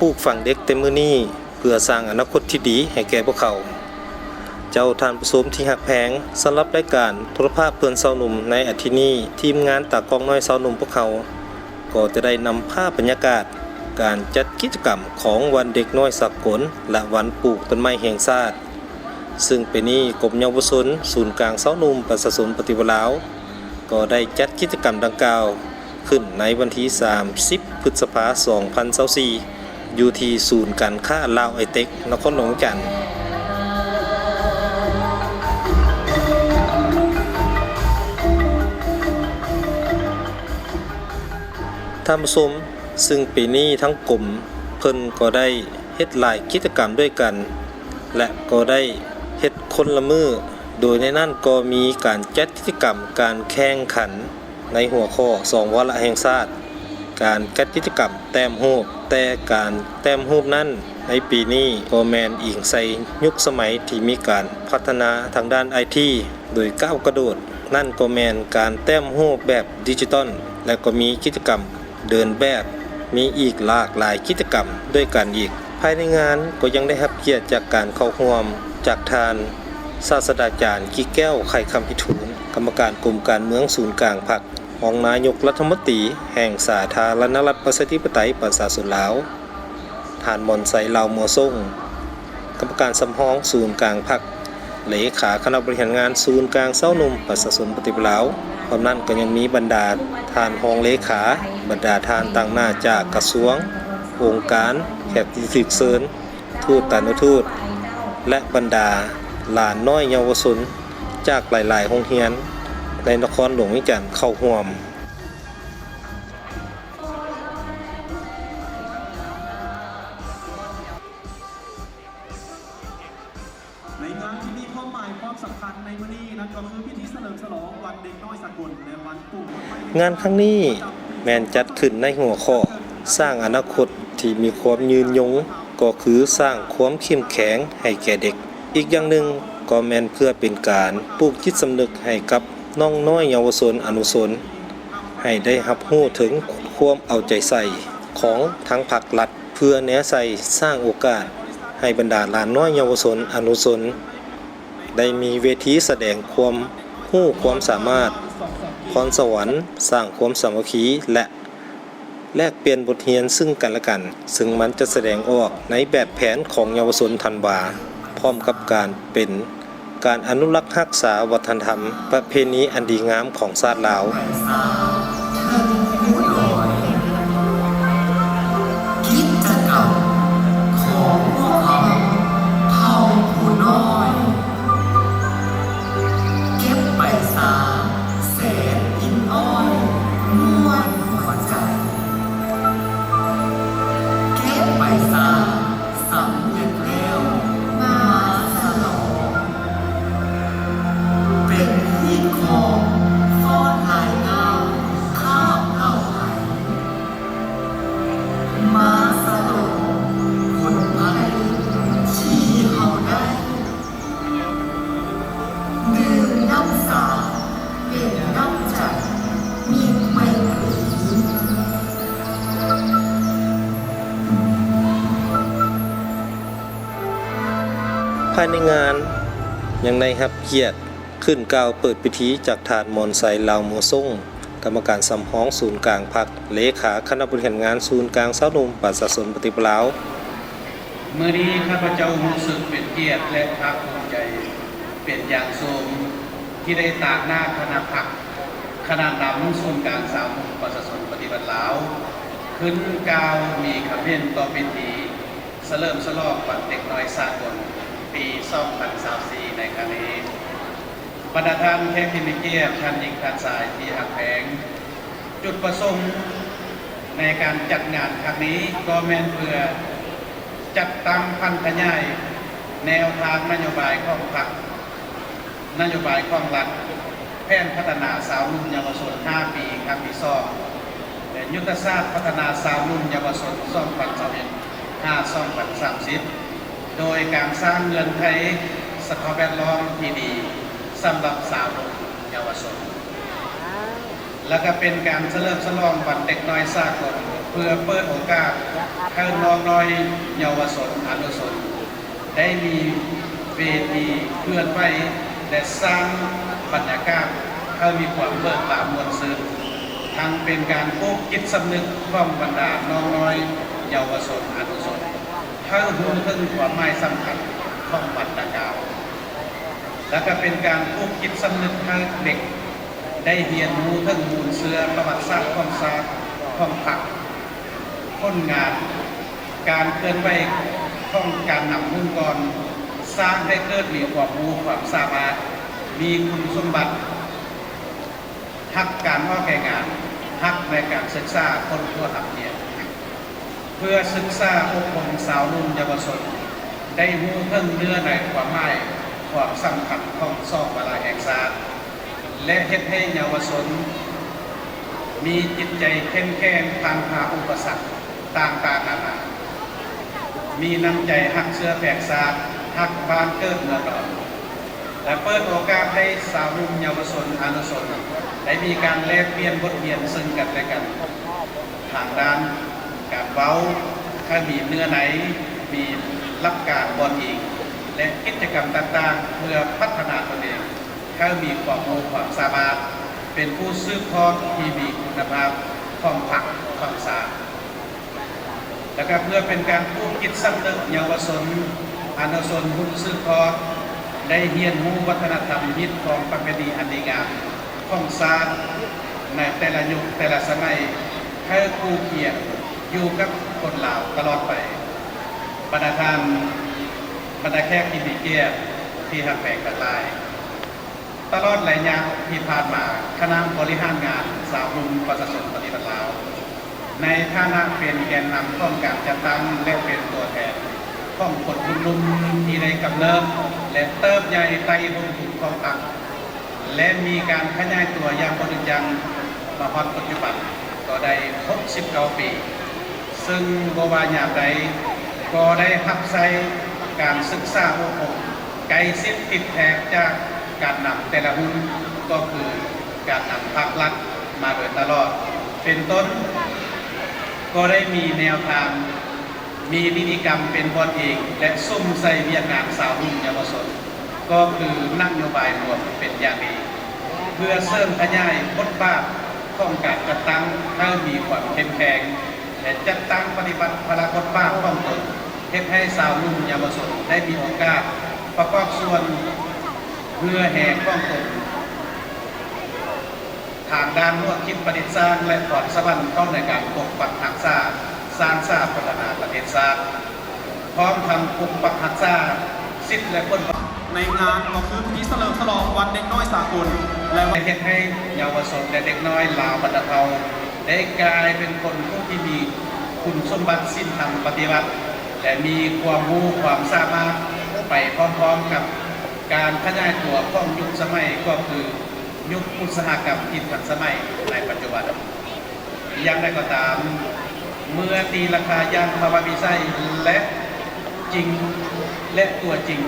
ປູກຝັງເດັກແຕ່ມື້ນີ້ ເພື່ອສ້າງອະນາຄົດທີ່ດີໃຫ້ແກ່ພວກເຂົາ. ເຈົ້າທ່ານຜູ້ຊົມທີ່ຮັກແພງ, ສຳລັບລາຍການໂທລະພາບເພື່ອນຊາວໜຸ່ມໃນອາທິດນີ້, ທີມງານຕາກ້ອງນ້ອຍຊາວໜຸ່ມພວກເຮົາ ກໍຈະໄດ້ນຳພາບບັນຍາກາດການຈັດກິດຈະກຳຂອງວັນເດັກນ້ອຍສາກົນ ແລະ ວັນປູກຕົ້ນໄມ້ແຫ່ງຊາດ, ເຊິ່ງປີນີ້ກົມເຍົາວະຊົນສູນກາງຊາວໜຸ່ມປະຊາຊົນປະຕິວັດລາວ ກໍໄດ້ຈັດກິດຈະກຳດັ່ງກ່າວຂຶ້ນໃນວັນທີສາມສິບ ພຶດສະພາ ສອງພັນຊາວສີ່ ຢູ່ທີ່ສູນການຄ້າລາວໄອເຕັກ ນະຄອນຫຼວງວຽງຈັນ. ທ່ານຜູ້ຊົມ, ຊຶ່ງປີນີ້ທາງກົມເພິ່ນກໍໄດ້ເຮັດຫຼາຍກິດຈະກຳດ້ວຍກັນ ແລະ ກໍໄດ້ເຮັດຄົນລະມື້, ໂດຍໃນນັ້ນກໍມີການຈັດກິດຈະກຳການແຂ່ງຂັນ ໃນຫົວຂໍ້ສອງວາລະແຫ່ງຊາດ, ການຈັດກິດຈະກຳແຕ້ມຮູບ, ແຕ່ການແຕ້ມຮູບນັ້ນໃນປີນີ້ກໍແມ່ນອີງໃສ່ຍຸກສະໄໝທີ່ມີການພັດທະນາທາງດ້ານໄອທີໂດຍກ້າວກະໂດດ, ນັ້ນກໍແມ່ນການແຕ້ມຮູບແບບດິຈິຕອນ ແລະ ກໍມີກິດຈະກຳເດີນແບບ, ມີອີກຫຼາກຫຼາຍກິດຈະກຳດ້ວຍກັນອີກ. ພາຍໃນງານກໍຍັງໄດ້ຮັບກຽດຈາກການເຂົ້າຮ່ວມຈາກທ່ານສາດສະດາຈານ ກິແກ້ວ ໄຂຄຳພິທູນ, ກຳມະການກົມການເມືອງສູນກາງພັກ, ຮອງນາຍົກລັດຖະມົນຕີແຫ່ງສາທາລະນະລັດປະຊາທິປະໄຕປະຊາຊົນລາວ, ທ່ານ ມອນໄຊ ລາວມົວຊົງ, ກຳມະການສຳຮອງສູນກາງພັກ, ເລຂາຄະນະບໍລິຫານງານສູນກາງຊາວໜຸ່ມປະຊາຊົນປະຕິວັດລາວ. ພ້ອມນັ້ນກໍຍັງມີບັນດາທ່ານຮອງເລຂາ, ບັນດາທ່ານຕາງໜ້າຈາກກະຊວງ, ອົງການ, ແຂກທີ່ຖືກເຊີນ, ທູດຕານຸທູດ ແລະ ບັນດາຫຼານນ້ອຍເຍົາວະຊົນຈາກຫຼາຍໆໂຮງຮຽນໃນນະຄອນຫຼວງວຽງຈັນເຂົ້າຮ່ວມ. ໃນງານທີ່ມີຄວາມໝາຍຄວາມສຳຄັນໃນມື້ນີ້ ນັ້ນກໍຄືພິທີສະເຫຼີມສະຫຼອງວັນເດັກນ້ອຍສາກົນ ແລະ ວັນປູກຕົ້ນໄມ້. ງານຄັ້ງນີ້ແມ່ນຈັດຂຶ້ນໃນຫົວຂໍ້ ສ້າງອະນາຄົດທີ່ມີຄວາມຍືນຍົງ ກໍຄືສ້າງຄວາມເຂັ້ມແຂງໃຫ້ແກ່ເດັກ. ອີກຢ່າງໜຶ່ງກໍແມ່ນເພື່ອເປັນການປູກຈິດສຳນຶກໃຫ້ກັບນ້ອງນ້ອຍເຍົາວະຊົນອະນຸຊົນ ໃຫ້ໄດ້ຮັບຮູ້ເຖິງຄວາມເອົາໃຈໃສ່ຂອງທາງພາກລັດ ເພື່ອແນໃສ່ສ້າງໂອກາດໃຫ້ບັນດາຫຼານນ້ອຍເຍົາວະຊົນອະນຸຊົນ ໄດ້ມີເວທີສະແດງຄວາມຮູ້ຄວາມສາມາດ, ພອນສະຫວັນ, ສ້າງຄວາມສາມັກຄີ ແລະ ແລກປ່ຽນບົດຮຽນຊຶ່ງກັນແລະກັນ, ຊຶ່ງມັນຈະສະແດງອອກໃນແບບແຜນຂອງເຍົາວະຊົນທັນວາ, ພ້ອມກັບການເປັນ ການອະນຸລັກຮັກສາວັດທະນະທຳປະເພນີອັນດີງາມຂອງຊາດລາວ. ກິດຈະກຳຂອງພວກເຮົາ ເຜົ່າຜູ້ນ້ອຍ ເກັບໃບຊາ ແສນອິ້ນອ້ອຍ ມ່ວນຫົວໃຈ ເກັບໃບຊາ ສຳເລັດແລ້ວມາສະຫຼອງ ເປັນຮີດຄອງຟ້ອນລາຍກ້າວຄາບເຫຼົ້າໄຫ ມາສະຫຼອງຜົນຜະລິດທີ່ເຮົາໄດ້ ດື່ມນ້ຳສາເປັນນ້ຳໃຈມິດໄມຕີ. ພາຍໃນງານຍັງໄດ້ຮັບກຽດຂຶ້ນກ່າວເປີດພິທີຈາກທ່ານ ມອນໄຊ ລາວມົວຊົງ, ກຳມະການສຳຮອງສູນກາງພັກ, ເລຂາຄະນະບໍລິຫານງານສູນກາງຊາວໜຸ່ມປະຊາຊົນປະຕິວັດລາວ. ມື້ນີ້ຂ້າພະເຈົ້າຮູ້ສຶກເປັນກຽດ ແລະ ພາກພູມໃຈເປັນຢ່າງສູງ ທີ່ໄດ້ຕາງໜ້າຄະນະພັກ, ຄະນະນຳສູນກາງຊາວໜຸ່ມປະຊາຊົນປະຕິວັດລາວ ຂຶ້ນກ່າວມີຄຳເຫັນຕໍ່ພິທີ ສະເຫຼີມສະຫຼອງວັນເດັກນ້ອຍສາກົນປີສອງພັນຊາວສີ່ໃນຄັ້ງນີ້. ບັນດາທ່ານແຂກທີ່ມີກຽດ, ທ່ານຍິງທ່ານຊາຍທີ່ຮັກແພງ, ຈຸດປະສົງໃນການຈັດງານຄັ້ງນີ້ກໍແມ່ນເພື່ອຈັດຕັ້ງຜັນຂະຫຍາຍແນວທາງນະໂຍບາຍຂອງພັກ, ນະໂຍບາຍຂອງລັດ, ແຜນພັດທະນາຊາວໜຸ່ມເຍົາວະຊົນຫ້າປີຄັ້ງທີສອງ ແລະ ຍຸດທະສາດພັດທະນາຊາວໜຸ່ມເຍົາວະຊົນສອງພັນຊາວເອັດ ຫາ ສອງພັນສາມສິບ ໂດຍການສ້າງເງື່ອນໄຂສະພາບແວດລ້ອມທີ່ດີສຳລັບຊາວໜຸ່ມເຍົາວະຊົນ ແລະ ກະເປັນການສະເຫຼີມສະຫຼອງວັນເດັກນ້ອຍສາກົນ ເພື່ອເປີດໂອກາດ ໃຫ້ນ້ອງນ້ອຍເຍົາວະຊົນອະນຸຊົນ ໄດ້ມີເວທີເຄື່ອນໄຫວ ແລະ ສ້າງບັນຍາກາດໃຫ້ມີຄວາມເບີກບານມ່ວນຊື່ນ, ທັງເປັນການປູກຈິດສຳນຶກຂອງບັນດານ້ອງນ້ອຍເຍົາວະຊົນອະນຸຊົນ ໃຫ້ຮູ້ເຖິງຄວາມໝາຍສຳຄັນຂອງວັນດາກາວ ແລະ ກໍເປັນການປູກຈິດສຳນຶກໃຫ້ເດັກໄດ້ຮຽນຮູ້ເຖິງມູນເຊື້ອປະຫວັດສາດຂອງຊາດ, ຂອງພັກ, ຜົນງານການເຄື່ອນໄຫວຂອງການນຳຮຸ່ນກ່ອນ, ສ້າງໃຫ້ເກີດມີຄວາມຮູ້ຄວາມສາມາດ, ມີຄຸນສົມບັດ, ຮັກການອອກແຮງງານ, ຮັກໃນການສຶກສາຄົ້ນຄວ້າຮ່ຳຮຽນ, ເພື່ອສຶກສາອົບຮົມຊາວໜຸ່ມເຍົາວະຊົນ ໄດ້ຮູ້ເຖິງເນື້ອໃນຄວາມໝາຍຄວາມສຳຄັນຂອງສອງວາລະແຫ່ງຊາດ ແລະ ເຮັດໃຫ້ເຍົາວະຊົນມີຈິດໃຈເຂັ້ມແຂງຜ່ານຜ່າອຸປະສັກຕ່າງໆນານາ, ມີນ້ຳໃຈຮັກເຊື້ອແພງຊາດ, ຮັກບ້ານເກີດເມືອງນອນ ແລະ ເປີດໂອກາດໃຫ້ຊາວໜຸ່ມເຍົາວະຊົນອະນຸຊົນ ໄດ້ມີການແລກປ່ຽນບົດຮຽນເຊິ່ງກັນແລະກັນ ທາງດ້ານການເວົ້າ ໃຫ້ມີເນື້ອໃນ, ມີຫຼັກການບ່ອນອີງ ແລະ ກິດຈະກຳຕ່າງໆ ເພື່ອພັດທະນາຕົນເອງ ໃຫ້ມີຄວາມຮູ້ຄວາມສາມາດ ເປັນຜູ້ສືບທອດທີ່ມີຄຸນນະພາບຂອງພັກຂອງຊາດ ແລະ ກໍເພື່ອເປັນການປູກຈິດສຳນຶກເຍົາວະຊົນອະນຸຊົນຮຸ່ນສືບທອດ ໄດ້ຮຽນຮູ້ວັດທະນະທຳ, ຮີດຄອງປະເພນີອັນດີງາມຂອງຊາດໃນແຕ່ລະຍຸກແຕ່ລະສະໄໝ ໃຫ້ຄູ່ຄຽງຢູ່ກັບຄົນລາວຕະຫຼອດໄປ. ບັນດາທ່ານ, ບັນດາແຂກທີ່ມີກຽດທີ່ຮັກແພງທັງຫຼາຍ, ຕະຫຼອດໄລຍະທີ່ຜ່ານມາ, ຄະນະບໍລິຫານງານຊາວໜຸ່ມປະຊາຊົນປະຕິວັດລາວ ໃນຖານະເປັນແກນນຳຂອງການຈັດຕັ້ງ ແລະ ເປັນຕົວແທນຂອງຄົນຮຸ່ນໜຸ່ມທີ່ໄດ້ກຳເນີດ ແລະ ເຕີບໃຫຍ່ໄຕ່ຫົນທຸນຂອງພັກ ແລະ ມີການຂະຫຍາຍຕົວຢ່າງບໍ່ຢຸດຢັ້ງມາຮອດປັດຈຸບັນ ກໍໄດ້ຫົກສິບເກົ້າປີ. ເຊິ່ງບໍ່ວ່າຍາມໃດກໍໄດ້ຮັບໃຊ້ການສຶກສາອົບຮົມ ໃກ້ຊິດຕິດແທດຈາກການນຳແຕ່ລະຮຸ່ນ ກໍຄືການນຳພາກລັດມາໂດຍຕະຫຼອດ. ເປັນຕົ້ນ, ກໍໄດ້ມີແນວທາງ, ມີນິຕິກຳເປັນບ່ອນອີງ ແລະ ສຸມໃສ່ວຽກງານຊາວໜຸ່ມເຍົາວະຊົນ ກໍຄືນະໂຍບາຍລວມເປັນຢ່າງດີ ເພື່ອເສີມຂະຫຍາຍບົດບາດຂອງການຈັດຕັ້ງໃຫ້ມີຄວາມເຂັ້ມແຂງ ແລະ ຈັດຕັ້ງປະຕິບັດພາລະບົດບາດຂອງຕົນ, ເຮັດໃຫ້ຊາວໜຸ່ມເຍົາວະຊົນໄດ້ມີໂອກາດປະກອບສ່ວນເຫື່ອແຮງຂອງຕົນ ທາງດ້ານຫົວຄິດປະດິດສ້າງ ແລະ ພອນສະຫວັນເຂົ້າໃນການປົກປັກຮັກສາ, ສ້າງສາ, ພັດທະນາປະເທດຊາດ, ພ້ອມທັງປົກປັກຮັກສາສິດ ແລະ ຜົນປະໂຫຍດ ໃນງານກໍຄືພິທີສະເຫຼີມສະຫຼອງວັນເດັກນ້ອຍສາກົນ ແລະ ເຮັດໃຫ້ເຍົາວະຊົນ ແລະ ເດັກນ້ອຍລາວບັນດາເຜົ່າ ໄດ້ກາຍເປັນຄົນຜູ້ທີ່ມີຄຸນສົມບັດສິນທຳປະຕິວັດ ແລະ ມີຄວາມຮູ້ຄວາມສາມາດໄປພ້ອມໆກັບການຂະຫຍາຍຕົວຂອງຍຸກສະໄໝ ກໍຄື ຍຸກອຸດສາຫະກຳທີ່ທັນສະໄໝໃນປັດຈຸບັນ. ຢ່າງໃດກໍຕາມ, ເມື່ອຕີລາຄາຢ່າງພາວະວິໄສ ແລະ ຈິງ ແລະ ຕົວຈິງ,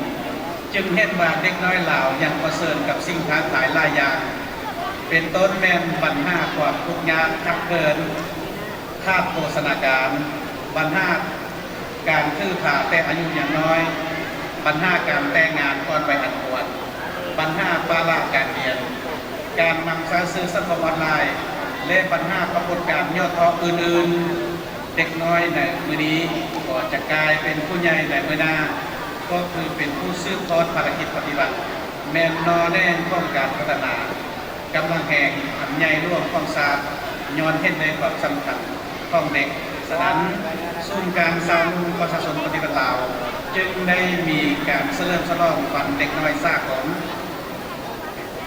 ຈຶ່ງເຫັນວ່າເດັກນ້ອຍລາວຍັງປະເຊີນກັບສິ່ງທ້າທາຍຫຼາຍຢ່າງ, ເປັນຕົ້ນແມ່ນບັນຫາຄວາມທຸກຍາກຄັບເຂີນ, ຂາດໂພຊະນາການ, ບັນຫາ ການຖືພາແຕ່ອາຍຸຍັງນ້ອຍ, ບັນຫາການແຕ່ງງານກ່ອນໄວອັນຄວນ, ບັນຫາປະລະການຮຽນ, ການນຳໃຊ້ສື່ສັງຄົມອອນລາຍ ແລະ ບັນຫາປາກົດການຫຍໍ້ທໍ້ອື່ນໆ. ເດັກນ້ອຍໃນມື້ນີ້ກໍຈະກາຍເປັນຜູ້ໃຫຍ່ໃນມື້ໜ້າ, ກໍຄືເປັນຜູ້ສືບທອດພາລະກິດປະຕິວັດ, ແມ່ນໜໍ່ແໜງຂອງການພັດທະນາ. ກຳລັງແຮງອັນໃຫຍ່ຫຼວງຂອງຊາດ ຍ້ອນເຫັນໃນຄວາມສຳຄັນຂອງເດັກ. ສະນັ້ນ, ສູນກາງຊາວໜຸ່ມປະຊາຊົນປະຕິວັດລາວ ຈຶ່ງໄດ້ມີການສະເຫຼີມສະຫຼອງວັນເດັກນ້ອຍສາກົນ,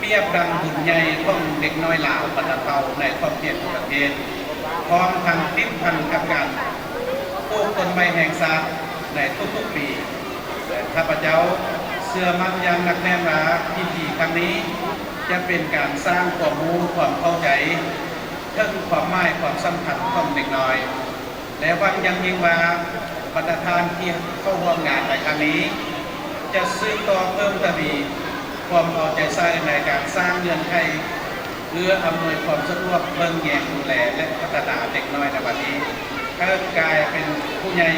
ປຽບດັ່ງບຸນໃຫຍ່ຂອງເດັກນ້ອຍລາວບັນດາເຜົ່າໃນຂອບເຂດຂອງປະເທດ, ພ້ອມທັງຕິດພັນກັບການປູກຕົ້ນໄມ້ແຫ່ງຊາດໃນທຸກໆປີ. ແລະ ຂ້າພະເຈົ້າເຊື່ອໝັ້ນຢ່າງໜັກແໜ້ນວ່າ ພິທີຄັ້ງນີ້ຈະເປັນການສ້າງຄວາມຮູ້ຄວາມເຂົ້າໃຈເຖິງຄວາມໝາຍຄວາມສຳຄັນຂອງເດັກນ້ອຍ ແລະ ຫວັງຢ່າງຍິ່ງວ່າ ບັນດາທ່ານທີ່ເຂົ້າຮ່ວມງານໃນຄັ້ງນີ້ ຈະສືບຕໍ່ເພີ່ມທະວີຄວາມເອົາໃຈໃສ່ໃນການສ້າງເງື່ອນໄຂ ເອື້ອອຳນວຍຄວາມສະດວກເບິ່ງແຍງດູແລ ແລະ ພັດທະນາເດັກນ້ອຍໃນວັນນີ້. ເກີດກາຍເປັນຜູ້ໃຫຍ່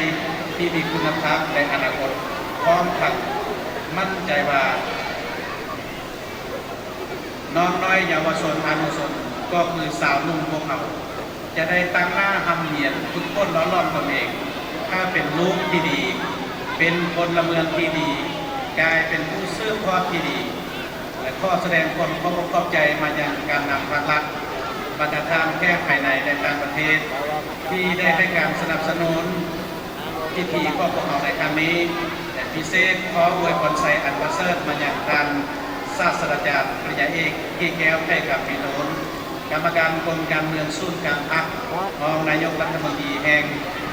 ທີ່ມີຄຸນນະພາບ ແລະ ອະນາຄົດ, ພ້ອມທັງໝັ້ນໃຈວ່າ ນ້ອງນ້ອຍເຍົາວະຊົນອະນຸຊົນ ກໍຄືຊາວໜຸ່ມພວກເຮົາ ຈະໄດ້ຕັ້ງໜ້າຮ່ຳຮຽນ ຝຶກຝົນຫຼໍ່ຫຼອມຕົນເອງ ໃຫ້ເປັນລູກທີ່ດີ, ເປັນພົນລະເມືອງທີ່ດີ, ກາຍເປັນຜູ້ສືບທອດທີ່ດີ ແລະ ຂໍສະແດງຄວາມຂອບອົກຂອບໃຈມາຍັງການນຳພາກລັດ, ບັນດາທ່ານແຂກພາຍໃນ ແລະ ຕ່າງປະເທດ ທີ່ໄດ້ໃຫ້ການສະໜັບສະໜູນພິທີຂອງພວກເຮົາໃນຄັ້ງນີ້ ແລະ ພິເສດຂໍອວຍພອນໄຊອັນປະເສີດມາຍັງທ່ານສາດສະດາຈານປະລິນຍາເອກ ກີແກ້ວ ໄຂຄຳພິທູນ ກຳມະການກົມການເມືອງສູນກາງພັກ, ຮອງນາຍົກລັດຖະມົນຕີແຫ່ງ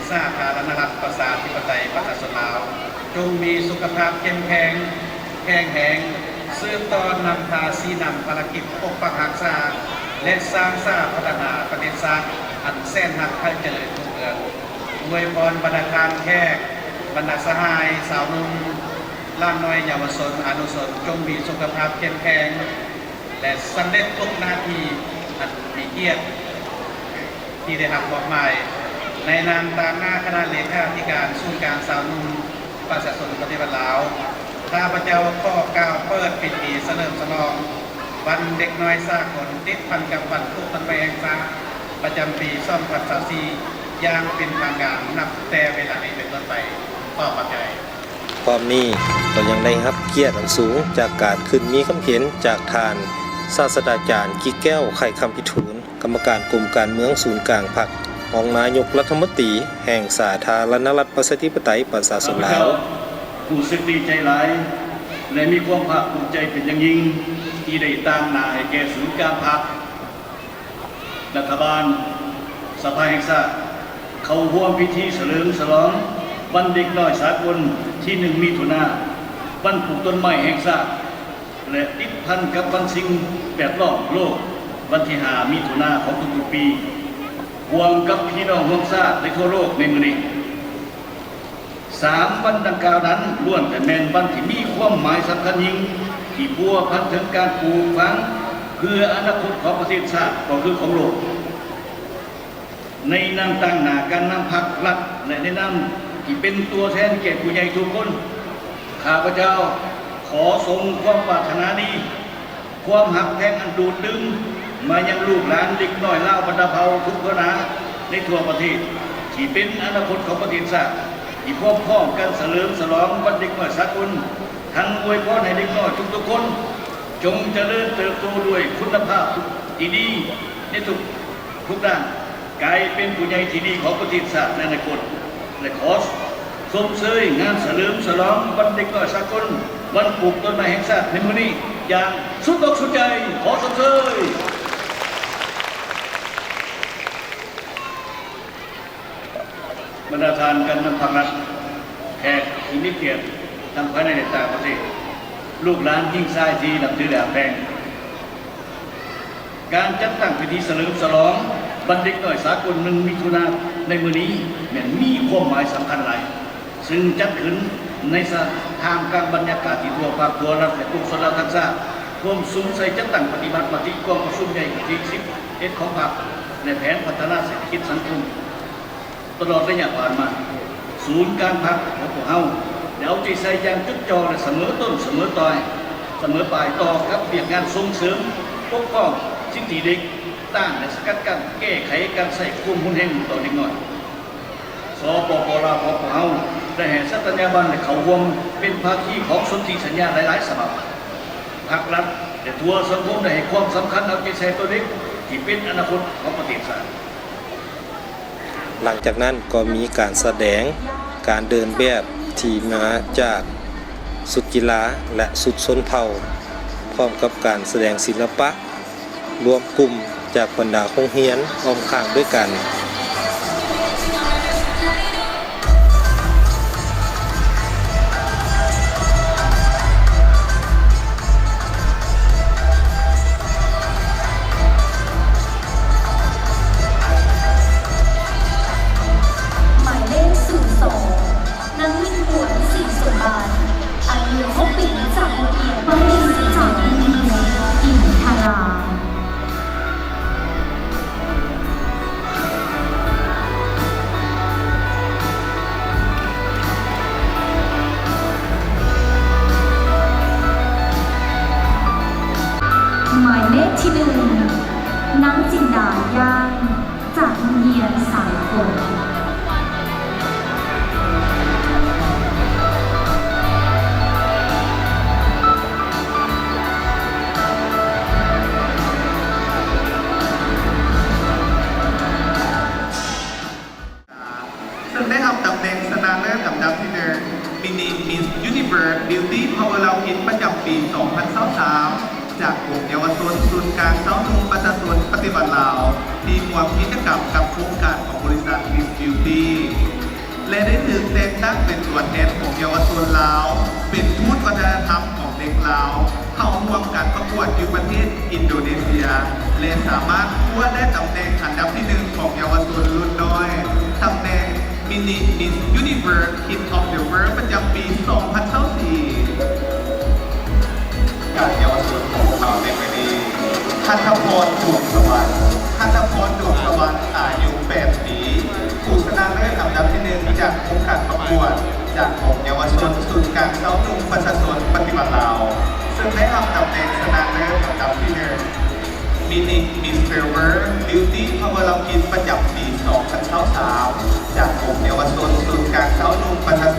ສາທາລະນະລັດ ປະຊາທິປະໄຕ ປະຊາຊົນລາວ, ຈົ່ງມີສຸຂະພາບເຂັ້ມແຂງ, ແຂງແຮງ, ສືບຕໍ່ນຳພາຊີ້ນຳພາລະກິດປົກປັກຮັກສາ ແລະ ສ້າງສາພັດທະນາປະເທດຊາດອັນແສນຮັກໃຫ້ຈະເລີນຮຸ່ງເຮືອງ. ອວຍພອນບັນດາທ່ານແຂກ, ບັນດາສະຫາຍ, ຊາວໜຸ່ມ, ຫຼານນ້ອຍເຍົາວະຊົນອະນຸຊົນ ຈົ່ງມີສຸຂະພາບເຂັ້ມແຂງ ແລະ ສຳເລັດທຸກໜ້າທີ່ອັນມີກຽດທີ່ໄດ້ຮັບມອບໝາຍ. ໃນນາມຕາງໜ້າຄະນະເລຂາທິການສູນກາງຊາວໜຸ່ມປະຊາຊົນປະຕິວັດລາວ, ຂ້າພະເຈົ້າຂໍກ່າວເປີດພິທີສະເຫຼີມສະຫຼອງວັນເດັກນ້ອຍສາກົນ ຕິດພັນກັບວັນປູກຕົ້ນໄມ້ແຫ່ງຊາດ ປະຈຳປີສອງພັນຊາວສີ່ ຢ່າງເປັນທາງການ ນັບແຕ່ເວລານີ້ເປັນຕົ້ນໄປ. ຂໍຂອບໃຈ. ພ້ອມນີ້ກໍຍັງໄດ້ຮັບກຽດອັນສູງຈາກການຂຶ້ນມີຄຳເຫັນຈາກທ່ານສາດສະດາຈານ ກິແກ້ວ ໄຂຄຳພິທູນ ກຳມະການກົມການເມືອງສູນກາງພັກ, ຮອງນາຍົກລັດຖະມົນຕີແຫ່ງສາທາລະນະລັດປະຊາທິປະໄຕປະຊາຊົນລາວ. ຮູ້ສຶກດີໃຈຫຼາຍ ແລະ ມີຄວາມພາກພູມໃຈເປັນຢ່າງຍິ່ງ ທີ່ໄດ້ຕາງໜ້າໃຫ້ແກ່ສູນກາງພັກ, ລັດຖະບານ, ສະພາແຫ່ງຊາດ ເຂົ້າຮ່ວມພິທີສະເຫຼີມສະຫຼອງວັນເດັກນ້ອຍສາກົນທີໜຶ່ງ ມິຖຸນາ, ວັນປູກຕົ້ນໄມ້ແຫ່ງຊາດ ແລະ ຕິດພັນກັບວັນສິ່ງແວດລ້ອມໂລກ ວັນທີຫ້າ ມິຖຸນາຂອງທຸກໆປີ ຮ່ວມກັບພີ່ນ້ອງຮ່ວມຊາດໃນທົ່ວໂລກໃນມື້ນີ້. ສາມວັນດັ່ງກ່າວນັ້ນ ລ້ວນແຕ່ແມ່ນວັນທີ່ມີຄວາມໝາຍສຳຄັນຍິ່ງ ທີ່ພົວພັນເຖິງການປູກຝັງເພື່ອອະນາຄົດຂອງປະເທດຊາດ ກໍຄືຂອງໂລກ. ໃນນາມຕາງໜ້າການນຳພັກລັດ ແລະ ໃນນາມທີ່ເປັນຕົວແທນແກ່ຜູ້ໃຫຍ່ທຸກຄົນ, ຂ້າພະເຈົ້າຂໍສົ່ງຄວາມປາດຖະໜາດີ, ຄວາມຮັກແພງອັນດູດດຶງມາຍັງລູກຫຼານເດັກນ້ອຍລາວບັນດາເຜົ່າທຸກຫົວໜ້າໃນທົ່ວປະເທດ ທີ່ເປັນອະນາຄົດຂອງປະເທດຊາດ ທີ່ພວມພ້ອມກັນສະເຫຼີມສະຫຼອງວັນເດັກນ້ອຍສາກົນ, ທັງອວຍພອນໃຫ້ເດັກນ້ອຍທຸກໆຄົນ ຈົ່ງຈະເລີນເຕີບໂຕດ້ວຍຄຸນນະພາບທີ່ດີໃນທຸກໆດ້ານ. ກາຍເປັນຜູ້ໃຫຍ່ທີ່ດີຂອງປະເທດຊາດໃນອະນາຄົດ ແລະ ຂໍຊົມເຊີຍງານສະເຫຼີມສະຫຼອງວັນເດັກນ້ອຍສາກົນ, ວັນປູກຕົ້ນໄມ້ແຫ່ງຊາດໃນມື້ນີ້ຢ່າງສຸດອົກສຸດໃຈ. ຂໍຊົມເຊີຍ. ບັນດາທ່ານການນຳພັກລັດ, ແຂກທີ່ມີກຽດທັງພາຍໃນ ແລະ ຕ່າງປະເທດ, ລູກຫຼານຍິງຊາຍທີ່ນັບຖື ແລະ ຮັກແພງ, ການຈັດຕັ້ງພິທີສະເຫຼີມສະຫຼອງວັນເດັກນ້ອຍສາກົນ ໜຶ່ງ ມິຖຸນາ ໃນມື້ນີ້ ແມ່ນມີຄວາມໝາຍສຳຄັນຫຼາຍ, ຊຶ່ງຈັດຂຶ້ນໃນສະ ທ່າມກາງບັນຍາກາດທີ່ທົ່ວພາກທົ່ວລັດ ແລະ ປວງຊົນລາວທັງຊາດ ຮ່ວມສຸມໃສ່ຈັດຕັ້ງປະຕິບັດມະຕິກອງປະຊຸມໃຫຍ່ຄັ້ງທີສິບເອັດຂອງພັກ ແລະ ແຜນພັດທະນາເສດຖະກິດສັງຄົມ. ຕະຫຼອດໄລຍະຜ່ານມາ, ສູນກາງພັກຂອງພວກເຮົາໄດ້ເອົາໃຈໃສ່ຢ່າງຈົດຈ່ອ ແລະ ສະເໝີຕົ້ນສະເໝີຕາຍ, ສະເໝີປາຍຕໍ່ກັບວຽກງານສົ່ງເສີມ, ປົກປ້ອງສິດທິເດັກ, ຕ້ານ ແລະ ສະກັດກັ້ນ, ແກ້ໄຂການໃຊ້ຄວາມຮຸນແຮງຕໍ່ເດັກນ້ອຍ. ສປປ ລາວ ຂອງພວກເຮົາໄດ້ໃຫ້ສັດຕະຍາບັນ ແລະ ເຂົ້າຮ່ວມເປັນພາຄີຂອງສົນທິສັນຍາຫຼາຍໆສະບັບ. ພັກລັດ ແລະ ທົ່ວສັງຄົມໄດ້ໃຫ້ຄວາມສຳຄັນເອົາໃຈໃສ່ຕໍ່ເດັກທີ່ເປັນອະນາຄົດຂອງປະເທດຊາດ. ຫຼັງຈາກນັ້ນກໍມີການສະແດງການເດີນແບບທີ່ມາຈາກຊຸດກິລາ ແລະ ຊຸດຊົນເຜົ່າ, ພ້ອມກັບການສະແດງສິລະປະລວມກຸ່ມຈາກບັນດາໂຮງຮຽນອ້ອມຂ້າງດ້ວຍກັນ. ໝາຍເລກສູນສອງ ນາງມິນຫວນ ສີສົມບານ ອາຍຸສິບຫົກປີ ຈາກໂຮງຮຽນບ້ານສີຈານ ອິນທາລາມ. ທີໜຶ່ງ ນາງຈິນດາ ຍ່າງ ຈາກໂຮງຮຽນສາກົນ. ເຊິ່ງໄດ້ຮັບຕຳແໜ່ງຊະນະເລີດອັນດັບທີໜຶ່ງ Mini Miss Universe Beauty Power Ranking ປະຈຳປີສອງພັນຊາວສາມ ຈາກອົງເຍົາວະຊົນສູນກາງຊາວໜຸ່ມປະຊາຊົນປະຕິວັດລາວ ທີ່ຮ່ວມກິດຈະກຳກັບໂຄງການຂອງບໍລິສັດ Miss Beauty ແລະ ໄດ້ຖືກແຕ່ງຕັ້ງເປັນຕົວແທນຂອງເຍົາວະຊົນລາວ ເປັນທູດວັດທະນະທຳຂອງເດັກລາວ ເຂົ້າຮ່ວມການປະກວດຢູ່ປະເທດອິນໂດເນເຊຍ ແລະ ສາມາດຄວ້າໄດ້ຕຳແໜ່ງອັນດັບທີໜຶ່ງຂອງເຍົາວະຊົນລຸ້ນນ້ອຍ ຕຳແໜ່ງ Mini Miss Universe Kid of the World ປະຈຳປີສອງພັນຊາວສີ່. ການເຍົາວະຊົນຂອງພວກເຮົາໃນມື້ນີ້ ທັດທະພອນ ດວງສະຫວັນ ທັດທະພອນ ດວງສະຫວັນ ອາຍຸແປດປີ ຜູ້ຊະນະເລີດອັນດັບທີໜຶ່ງ ຈາກໂຄງການປະກວດ ຈາກອົງເຍົາວະຊົນສູນກາງຊາວໜຸ່ມປະຊາຊົນປະຕິວັດລາວ ເຊິ່ງໄດ້ຮັບຕຳແໜ່ງຊະນະເລີດອັນດັບທີໜຶ່ງ Mini Miss Silver Beauty Power Ranking ປະຈຳປີສອງພັນຊາວສາມ ຈາກອົງເຍົາວະຊົນສູນກາງຊາວໜຸ່ມປະຊາຊົນ